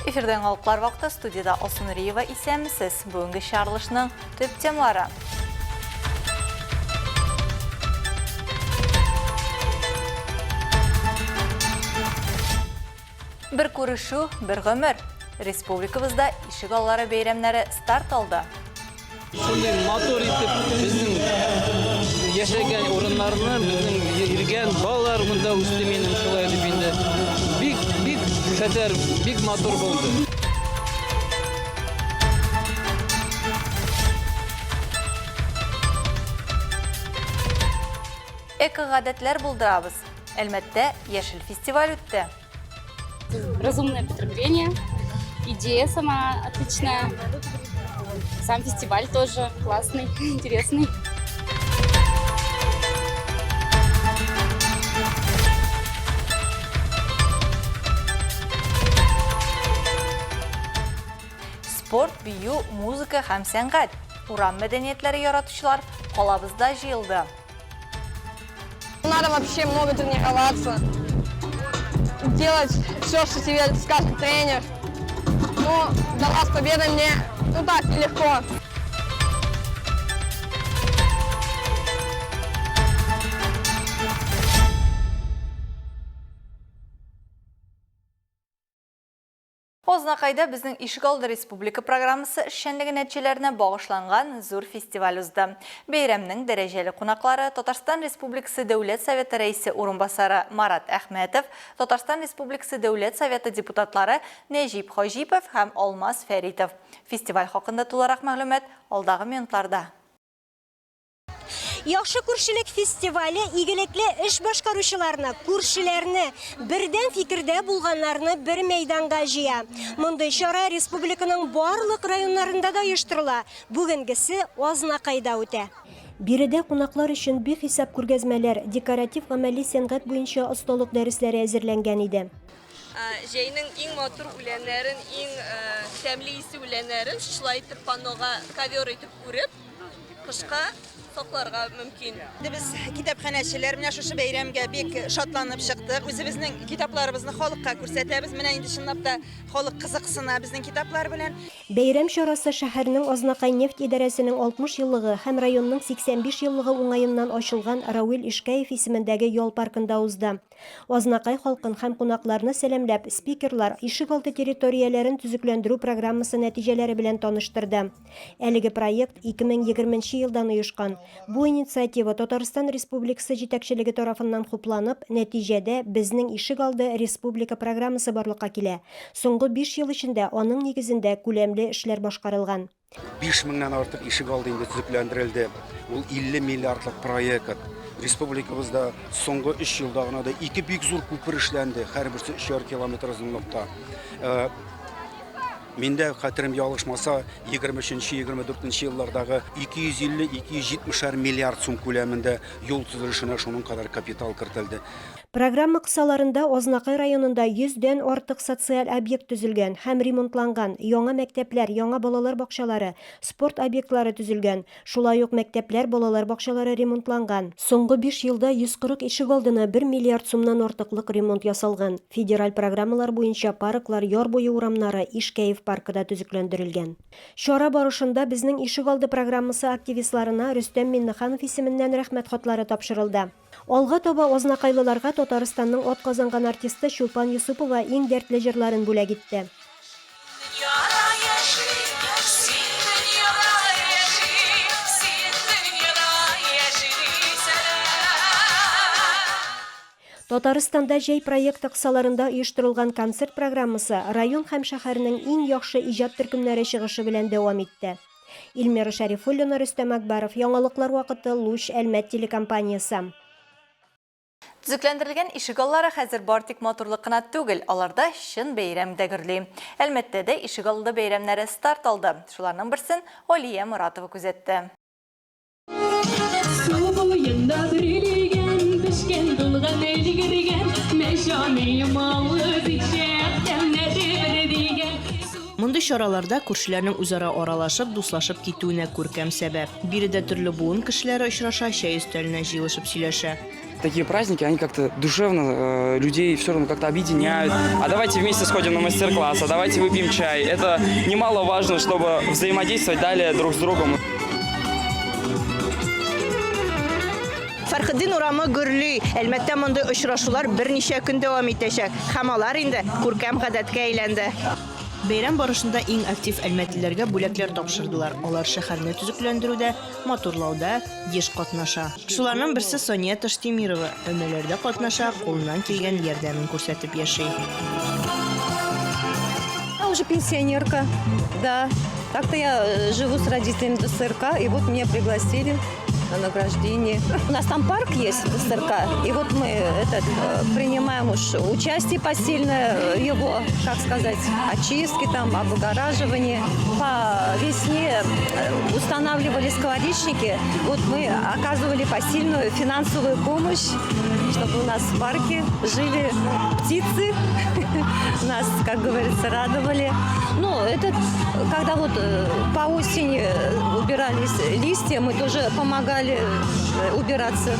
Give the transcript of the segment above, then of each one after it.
Эфирда яңалыклар вакыты студиядә Алсу Нуриева исәнмесез. Бүгенге чыгарылышның төп темалары. Бер күрешү, бер гомер. Республикабызда ишек аллары бәйрәмнәре старт алды. Шундый матур итеп безнең яшәгән урыннарны, безнең йөргән балалар монда үсте минем шулай дип инде. Бик, бик хәтәр, бик матур булды. Эко-гадәтләр булдырабыз. Әлмәттә яшел фестиваль үтте. Разумное потребление, идея сама отличная, сам фестиваль тоже классный, интересный. Спорт, бию, музыка һәм сәнгать. Урам мәдәниятләре яратучылар калабызда җыелды. Надо вообще много тренироваться, делать все, что тебе скажет тренер. Но далась победа мне, ну так, нелегко. Азнакайда Безнең ишегалды республика программасы эшчәнлеге нәтиҗәләренә багышланган зур фестиваль узды. Бәйрәмнең дәрәҗәле кунаклары, Татарстан Республикасы Дәүләт Советы Рәисе урынбасары Марат Әхмәтов, Татарстан Республикасы Дәүләт Советы депутатлары Нәҗип Хаҗипов һәм Алмаз Фәритов. Фестиваль хакында тулырак мәгълүмат алдагы минутларда. Яхшы күршелек фестивале игелекле эш башкаручыларны, күршеләрне, бердәм фикердә булганнарны бер мәйданга җыя. Мондый чара республиканың барлык районнарында да оештырыла. Бүгенгесе Азнакайда үтә. Биредә кунаклар өчен бихисап күргәзмәләр, декоратив-гамәли сәнгать буенча осталык дәресләре әзерләнгән иде. Җәйнең иң матур үләннәрен, иң тәмле исе үләннәрен шушылай итеп паннога ковер итеп үреп, кышка сакларга мөмкин. Без китапханәчеләр менә шушы бәйрәмгә бик шатланып чыктык. Үзебезнең китапларыбызны халыкка күрсәтәбез. Менә инде чынлап та халык кызыксына безнең китаплар белән. Бәйрәм чарасы шәһәрнең Азнакай нефть идарәсенең 60 еллыгы һәм районның 85 еллыгы уңаеннан ачылган Рауил Ишкәев исемендәге ял паркында узды. Азнакай халкын һәм кунакларны сәламләп, спикерлар ишегалды территорияләрен төзекләндерү программасы нәтиҗәләре белән таныштырды. Әлеге проект 2020 нче елдан оешкан. Бу инициатива Татарстан Республикасы җитәкчелеге тарафыннан хупланып, нәтиҗәдә Безнең ишегалды республика программасы барлыкка килә. Соңгы биш ел эчендә аның нигезендә күләмле эшләр башкарылган. Биш меңнән артык ишегалды инде төзекләндерелде. Ул 50 миллиардлык проект. Республикабызда соңгы өч елда гына да ике бик зур күпер эшләнде, һәрберсе өчәр километр озынлыкта. Э, Миндә, хәтерем ялгышмаса, 23-24 еллардагы 250-270 миллиард сум күләмендә юл төзелешенә шуның кадәр капитал кертелде. Программа кысаларында Азнакай районында 100 дән артык социаль объект төзелгән һәм ремонтланган, яңа мәктәпләр, яңа балалар бакчалары, спорт объектлары төзелгән, шулай ук мәктәпләр, балалар бакчалары ремонтланган. Соңгы биш елда 140 ишегалдына бер миллиард сумнан артыклык ремонт ясалган. Федераль программалар буенча парклар, яр буе урамнары, Ишкәев паркы да төзекләндерелгән. Чара барышында Безнең ишегалды программасы активистларына Рөстәм Миннеханов исеменнән Рәхмәт хатлары тапшырылды. Алга таба азнакайлыларга Татарстанның атказанган артисты Чулпан Йосыпова иң дәртле җырларын бүләк итте. Татарстанда җәй проекты кысаларында оештырылган концерт программасы район һәм шәһәрнең иң яхшы иҗат төркемнәре чыгышы белән дәвам итте. Эльмира Шәрифуллина, Рөстәм Акбаров, Яңалыклар вакыты, Луч, Әлмәт телекомпаниясе. Төзекләндерелгән ишегаллары хәзер бар тик матурлык кына түгел, аларда чын бәйрәм дә гөрли. Әлмәттә дә ишегалды бәйрәмнәре старт алды. Шуларның берсен Алия Моратова күзәтте. Су буенда бөрелегән, пешкән, тулган, өлгергән, Мәҗаным авыз итсә, тәмнәре бер дигән. Мондый чараларда күршеләрнең үзара аралашып, дуслашып китүенә күркәм сәбәп. Биредә төрле буын кешеләре очраша, чәй өстәленә җыелышып сөйләшә. Такие праздники, они как-то душевно людей все равно как-то объединяют. А давайте вместе сходим на мастер-класс, а давайте выпьем чай. Это немаловажно, чтобы взаимодействовать далее друг с другом. Фәрхетдин урамы гөрли. Әлмәттә мондый очрашулар берничә көн дәвам итәчәк һәм алар инде күркәм гадәткә әйләнде. Бәйрәм барышында иң актив әлмәтлеләргә бүләкләр тапшырдылар. Алар шәһәрне төзекләндерүдә, матурлауда еш катнаша. Шуларның берсе Сания Таштимирова. Өмәләрдә катнаша, кулыннан килгән ярдәмен күрсәтеп яши. Я уже пенсионерка, да. Так-то я живу с родителями в ДСРК, и вот меня пригласили на награждение. У нас там парк есть в ДСРК, и вот мы этот, принимаем уж участие посильное его, как сказать, очистки там, облагораживание. По весне устанавливали скворечники, вот мы оказывали посильную финансовую помощь, чтобы у нас в парке жили птицы, нас, как говорится, радовали. Ну, это когда вот по осени убирались листья, мы тоже помогали убираться.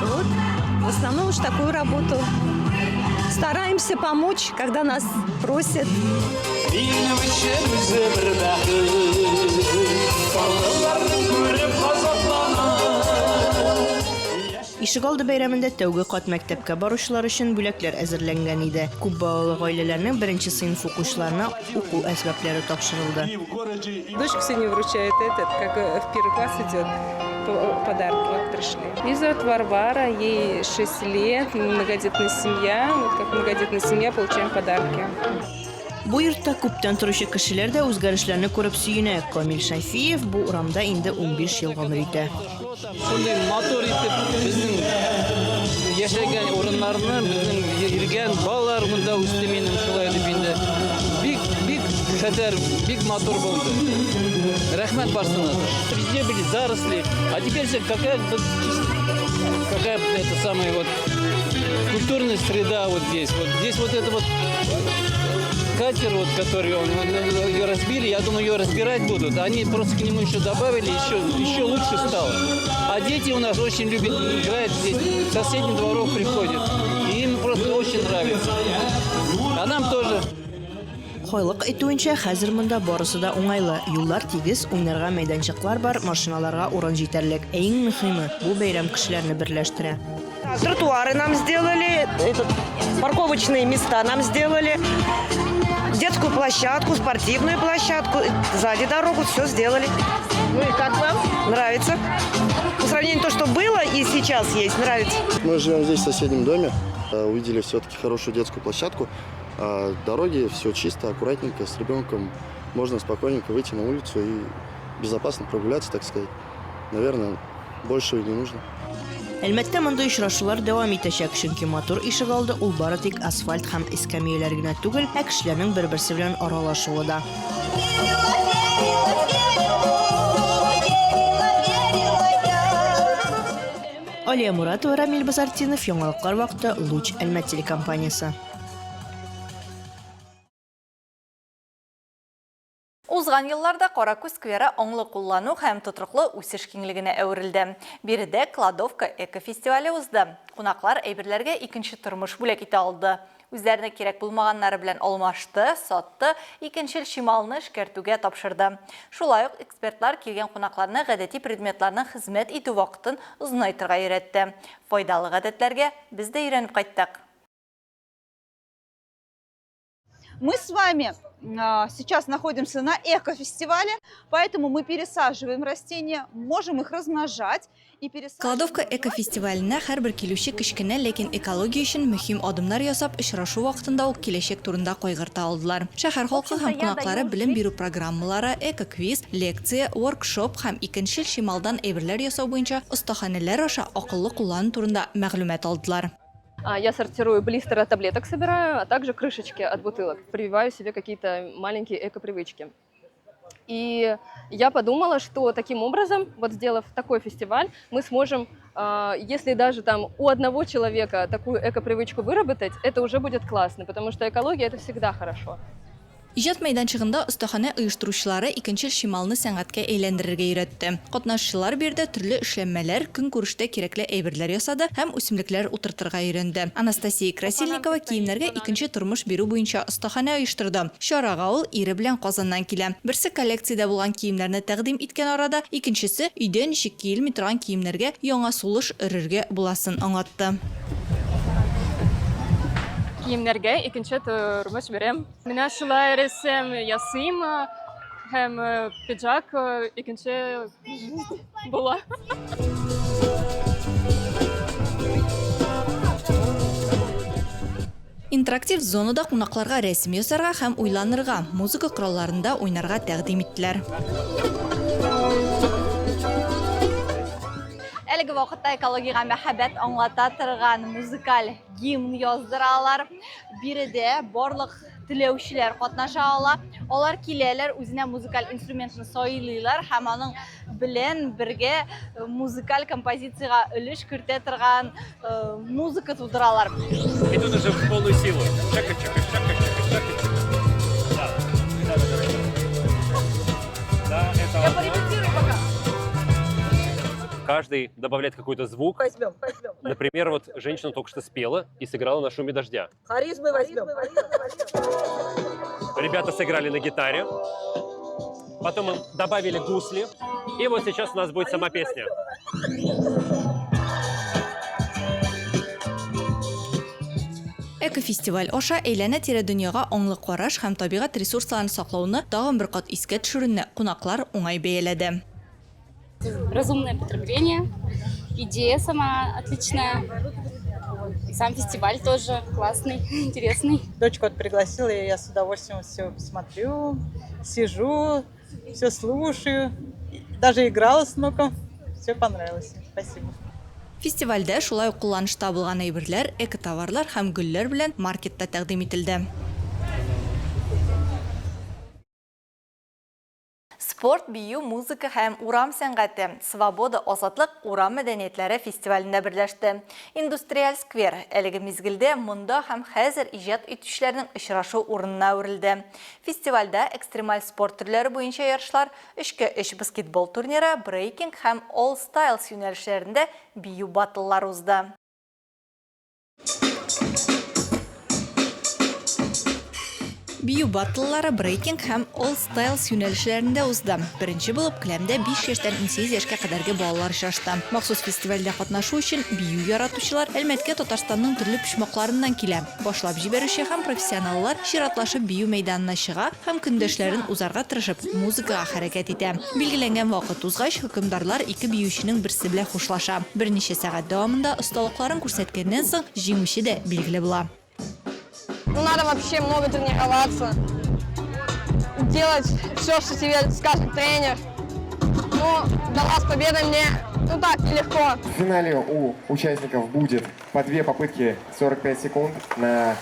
Вот, в основном уж такую работу. Стараемся помочь, когда нас просят. Минем өчен үзе бер бәхет, Балаларны күреп газаплана. Ишегалды бәйрәмендә тәүге кат мәктәпкә баручылар өчен бүләкләр әзерләнгән иде. Күп балалы гаиләләрнең беренче сыйныф укучыларына уку әсбаплары тапшырылды. Дочка сегодня вручает этот, как в первый класс идет, подарки вот пришли. Ее зовут Варвара, ей 6 лет, многодетная семья. Вот как многодетная семья получаем подарки. Бу йортта күптән торучы кешеләр дә үзгәрешләрне күреп сөенә. Камил Шәфиев бу урамда инде 15 ел гомер итә. Шундый матур итеп безнең яшәгән урыннарны, безнең йөргән балалар монда үсте минем шулай дип инде. Бик, бик хәтәр, бик матур булды. Рәхмәт барсына. Везде были заросли, а теперь все какая это самая вот культурная среда вот здесь. Вот здесь вот это вот катер, вот, который он, ее разбили, я думаю, ее разбирать будут. Они просто к нему еще добавили, еще лучше стало. А дети у нас очень любят играть здесь, с соседних дворов приходят. И им просто очень нравится. А нам тоже. Халык әйтүенчә, хәзер монда барысы да уңайлы. Юллар тигез, уйнарга мәйданчыклар бар, машиналарга урын җитәрлек. Ә иң мөһиме, бу бәйрәм кешеләрне берләштерә. Тротуары нам сделали, этот, парковочные места нам сделали, детскую площадку, спортивную площадку, сзади дорогу, все сделали. Ну и как вам? Нравится. По сравнению то, что было и сейчас есть, нравится. Мы живем здесь, в соседнем доме. Увидели все-таки хорошую детскую площадку. Дороги, все чисто, аккуратненько, с ребенком можно спокойненько выйти на улицу и безопасно прогуляться, так сказать. Наверное, больше и не нужно. Әлмәттә мондый очрашулар дәвам итәчәк, чөнки матур ишегалды ул бары тик асфальт һәм эскәмияләр генә түгел, ә кешеләрнең бер-берсе белән аралашуы да. Алия Муратова, Рамиль Базартинов, Яңалыклар вакыты, Луч, Әлмәт телекомпаниясе. Узган елларда Каракүз скверы аңлы куллану һәм тотрыклы үсеш киңлегенә әверелде. Биредә Кладовка экофестивале узды. Кунаклар әйберләргә икенче тормыш бүләк итә алды. Үзләренә кирәк булмаганнары белән алмашты, сатты, икенчел чималны эшкәртүгә тапшырды. Шулай ук экспертлар килгән кунакларны гадәти предметларның хезмәт итү вакытын озынайтырга өйрәтте. Файдалы гадәтләргә без дә өйрәнеп кайттык. Мы с вами сейчас находимся на экофестивале, поэтому мы пересаживаем растения, можем их размножать. И пересаживаем. Кладовка экофестиваленә һәрбер килүче кечкенә, ләкин экология өчен мөһим адымнар ясап, очрашу вакытында ук киләчәк турында кайгырта алдылар. Шәһәр халкы һәм кунаклары белем бирү программалары, эко-квиз, лекция, воркшоп һәм икенчел чималдан әйберләр ясау буенча остаханәләр аша акыллы куллану турында мәгълүмат алдылар. Я сортирую блистеры от таблеток, собираю, а также крышечки от бутылок. Прививаю себе какие-то маленькие эко-привычки. И я подумала, что таким образом, вот сделав такой фестиваль, мы сможем, если даже там у одного человека такую эко-привычку выработать, это уже будет классно, потому что экология – это всегда хорошо. Иҗат мәйданчыгында остаханә оештыручылары икенчел чималны сәнгатькә әйләндерергә өйрәтте. Катнашучылар биредә төрле эшләнмәләр, көнкүрештә кирәкле әйберләр ясады һәм үсемлекләр утыртырга өйрәнде. Анастасия Красильникова киемнәргә икенче тормыш бирү буенча остаханә оештырды. Чарага ул ире белән Казаннан килә. Берсе коллекциядә булган киемнәрне тәкъдим иткән арада, икенчесе өйдә ничек киелми торган киемнәргә яңа сулыш өрергә буласын аңлатты. Киемнәргә икенче тормыш бирәм. Менә шулай рәсем ясыйм һәм пиджак икенче була. Интерактив зонада кунакларга рәсем ясарга һәм уйланырга, музыка коралларында уйнарга тәкъдим иттеләр. Әлеге вакытта экологиягә мәхәббәт аңлата торган музыкаль гимн яздыралар. Биредә барлык теләүчеләр катнаша ала. Алар киләләр, үзенә музыкаль инструментны сайлыйлар һәм аның белән бергә э, музыкаль композициягә өлеш кертә торган э, музыка тудыралар. И тут уже в полную силу. Чака, чака, чака, чака, чака, чака. Да, да, да, да. Да, это Я порепетирую пока. Каждый добавляет какой-то звук. Возьмем, возьмем. Например, вот женщина только что спела и сыграла на шуме дождя. Харизмы возьмем. Ребята сыграли на гитаре. Потом им добавили гусли. И вот сейчас у нас будет сама песня. Экофестиваль аша әйләнә-тирә дөньяга аңлы караш һәм табигать ресурсларын саклауны тагын бер кат искә төшерүне кунаклар уңай бәяләде. Разумное потребление, идея сама отличная. И сам фестиваль тоже классный, интересный. Дочку вот пригласила, и я с удовольствием все смотрю, сижу, все слушаю. Даже играла с внуком. Все понравилось. Спасибо. Фестивальдә шулай ук кулланышта булган әйберләр, экотоварлар һәм гөлләр белән маркет та тәкъдим ителде. Спорт, бию, музыка һәм урам сәнгате Свобода, Азатлык урам мәдәниятләре фестивалендә берләште. Индустриаль сквер әлеге мизгелдә монда һәм хәзер иҗат итүчеләрнең очрашу урынына әверелде. Фестивальдә экстремаль спорт төрләре буенча ярышлар, өчкә өч баскетбол турниры, брейкинг һәм all styles юнәлешләрендә бию баттллары узды. Бию баттллары брейкинг һәм all styles юнәлешләрендә узды. Беренче булып келәмдә 5 яшьтән 18 яшькә кадәрге балалар очрашты. Махсус фестивальдә катнашу өчен бию яратучылар Әлмәткә Татарстанның төрле почмакларыннан килә. Башлап җибәрүче һәм профессионаллар чиратлашып бию мәйданына чыга һәм көндәшләрен узарга тырышып, музыкага хәрәкәт итә. Билгеләнгән вакыт узгач, хөкемдарлар ике биюченең берсе белән хушлаша. Берничә сәгать дәвамында осталыкларын күрсәткәннән соң, җиңүче дә билгеле була. Ну, надо вообще много тренироваться, делать все, что тебе скажет тренер. Ну, далась победа мне, ну так, нелегко. В финале у участников будет по две попытки 45 секунд на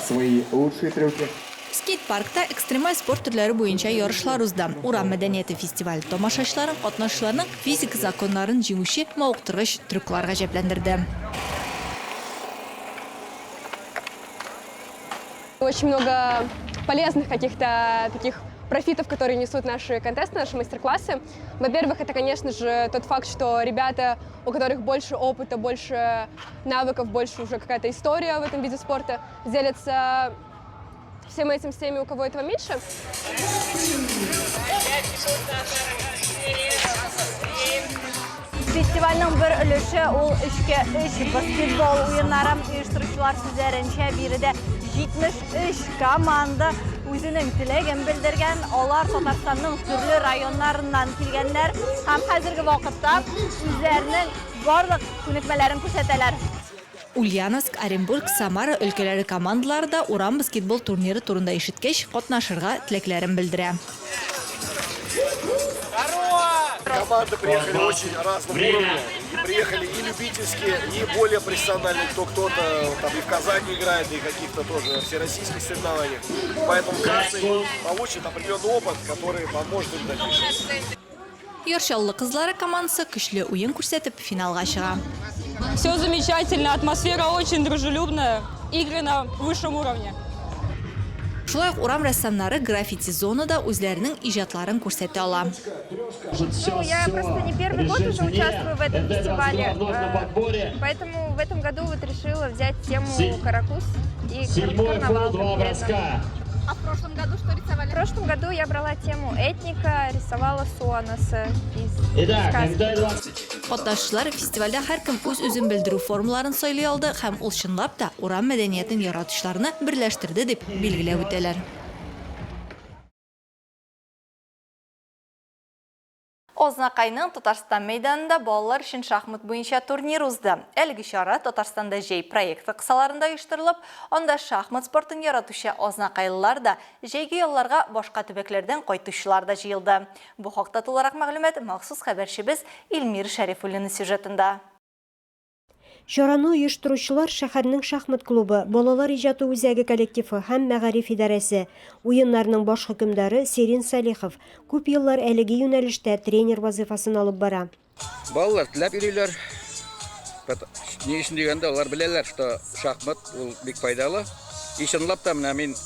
свои лучшие трюки. Скейт-паркта экстремаль спорт төрләре буенча ярышлар узды. Урам мәдәнияте фестивале тамашачыларын катнашучыларның физика законнарын җиңүче мавыктыргыч трюклар гаҗәпләндерде. Очень много полезных каких-то таких профитов, которые несут наши контесты, наши мастер-классы. Во-первых, это, конечно же, тот факт, что ребята, у которых больше опыта, больше навыков, больше уже какая-то история в этом виде спорта, делятся всем этим с теми, у кого этого меньше. Фестивальнең бер өлеше ул өчкә өч баскетбол уеннары. Оештыручылар сүзләренчә, биредә 73 команда үзенең теләген белдергән. Алар Татарстанның төрле районнарыннан килгәннәр һәм хәзерге вакытта үзләренең барлык күнекмәләрен күрсәтәләр. Ульяновск, Оренбург, Самара өлкәләре командалары да урам баскетбол турниры турында ишеткәч, катнашырга теләкләрен белдерә. Команды приехали очень разного уровня. И приехали и любительские, и более профессиональные. Кто кто-то там и в Казани играет, и каких-то тоже всероссийских соревнованиях. Поэтому каждый получит определенный опыт, который поможет им в дальнейшем. Яр Чаллы кызлары командасы көчле уен күрсәтеп, финалга чыга. Все замечательно, атмосфера очень дружелюбная, игры на высшем уровне. Шулай ук урам рәссамнары граффити-зонада үзләренең иҗатларын күрсәтә ала. Ну, я просто не первый год уже участвую в этом фестивале, поэтому в этом году вот решила взять тему Каракуз и карнавал конкретно. А в прошлом году что рисовали? В прошлом году я брала тему этника, рисовала Суанаса из сказки. Катнашучылар фестивальдә һәркем үз-үзен белдерү формаларын сайлый алды һәм ул чынлап та урам мәдәниятен яратучыларны берләштерде дип билгеләп үтәләр. Азнакайның Татарстан мәйданында балалар өчен шахмат буенча турнир узды. Әлеге чара Татарстанда җәй проекты кысаларында оештырылып, анда шахмат спортын яратучы азнакайлылар да, җәйге ялларга башка төбәкләрдән кайтучылар да җыелды. Бу хакта тулырак мәгълүмат махсус хәбәрчебез Илмир Шәрифуллин сюжетында. Чараны оештыручылар, шәһәрнең шахмат клубы, балалар иҗаты үзәге коллективы һәм мәгариф идарәсе. Уеннарның баш хөкемдары Сирин Салихов күп еллар әлеге юнәлештә тренер вазыйфасын алып бара. Балалар теләп йөриләр. Ни өчен дигәндә, алар беләләр, что шахмат ул бик файдалы. И чынлап та менә мин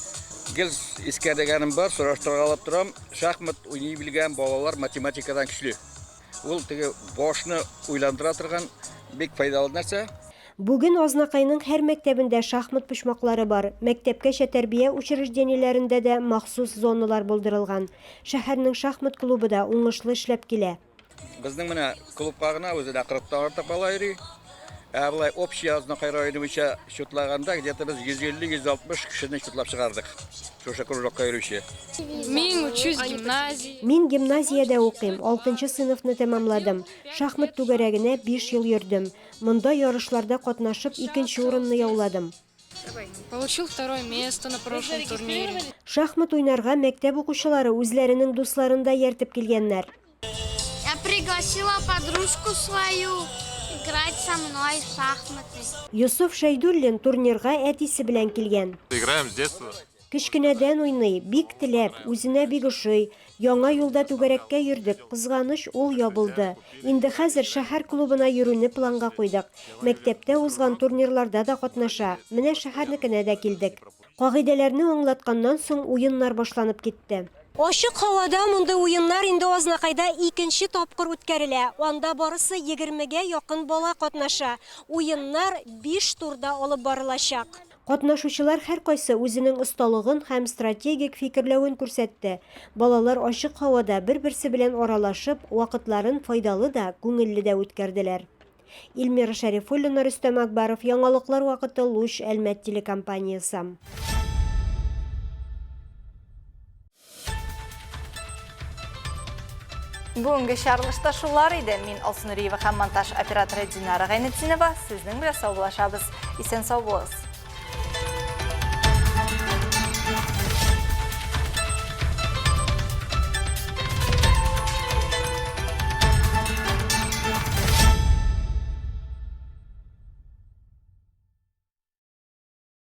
гел искәргәнем бар, сораштыргалап торам, шахмат уйный белгән балалар математикадан көчле. Ул теге башны уйландыра торган бик файдалы нәрсә. Бүген Азнакайның һәр мәктәбендә шахмат почмаклары бар. Мәктәпкәчә тәрбия учреждениеләрендә дә махсус зоналар булдырылган. Шәһәрнең шахмат клубы да уңышлы эшләп килә. Безнең менә клубка гына үзе дә кырыктан артык бала йөри. Ә болай общий Азнакай районы буенча счетлаганда, где-то без 150-160 кешене счетлап чыгардык. Шушы кружокка йөрүче. Мин учусь в гимназии. Мин гимназиядә укыйм, алтынчы сыйныфны тәмамладым. Шахмат түгәрәгенә биш ел йөрдем. Монда ярышларда катнашып, икенче урынны яуладым. Получил второе место на прошлом турнире. Шахмат уйнарга мәктәп укучылары үзләренең дусларын да ияртеп килгәннәр. Я пригласила подружку свою играть со мной в шахматы. Йосыф Шәйдуллин турнирга әтисе белән килгән. Играем с детства. Кечкенәдән уйный, бик теләп, үзенә бик ошый. Яңа юлда түгәрәккә йөрдек, кызганыч, ул ябылды. Инде хәзер шәһәр клубына йөрүне планга куйдык. Мәктәптә узган турнирларда да катнаша, менә шәһәрнекенә дә килдек. Кагыйдәләрне аңлатканнан соң уеннар башланып китте. Ачык һавада мондый уеннар инде Азнакайда икенче тапкыр үткәрелә. Анда барысы егермегә якын бала катнаша. Уеннар биш турда алып барылачак. Катнашучылар һәркайсы үзенең осталыгын һәм стратегик фикерләвен күрсәтте. Балалар ачык һавада бер-берсе белән аралашып, вакытларын файдалы да, күңелле дә үткәрделәр. Илмира Шәрифуллина, Рөстәм Акбаров, Яңалыклар вакыты, Луч, Әлмәт телекомпаниясе. Бүгенге чыгарылышта шулар иде. Мин Алсу Нуриева һәм монтаж операторы Динара Гайнетдинова сезнең белән саубуллашабыз. Исән сау булыгыз.